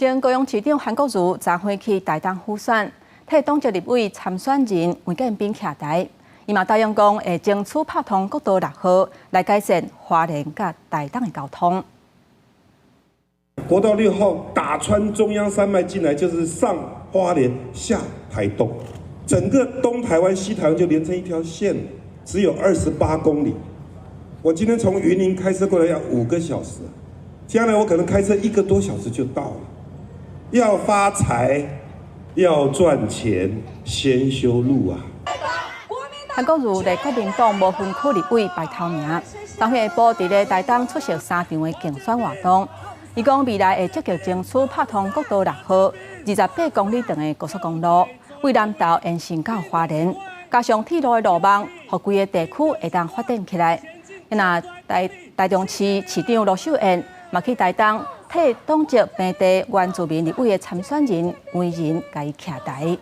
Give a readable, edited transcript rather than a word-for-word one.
前高雄市長韓國瑜昨昏去台東輔選，替黨籍立委參選人黃建斌徛台。伊嘛答應講會爭取拍通國道六號，來改善花蓮佮台東的交通。國道六號打穿中央山脈進來，就是上花蓮下台東，整個東台灣西台灣就連成一條線，只有28公里。我今天從雲林開車過來要5個小時，將來我可能開車一個多小時就到了。要發財，要賺錢，先修路啊！韓國瑜為國民黨無分區立委排頭名，當天下晡佇咧台東出席三場的競選活動。伊講未來會積極爭取拍通國道六號28公里長的高速公路，對南投延伸到花蓮，加上鐵路的路網，予規個地區會當發展起來。若台中市市長盧秀燕嘛去台東，替黨籍平地原住民立委的參選人黃仁共伊徛台。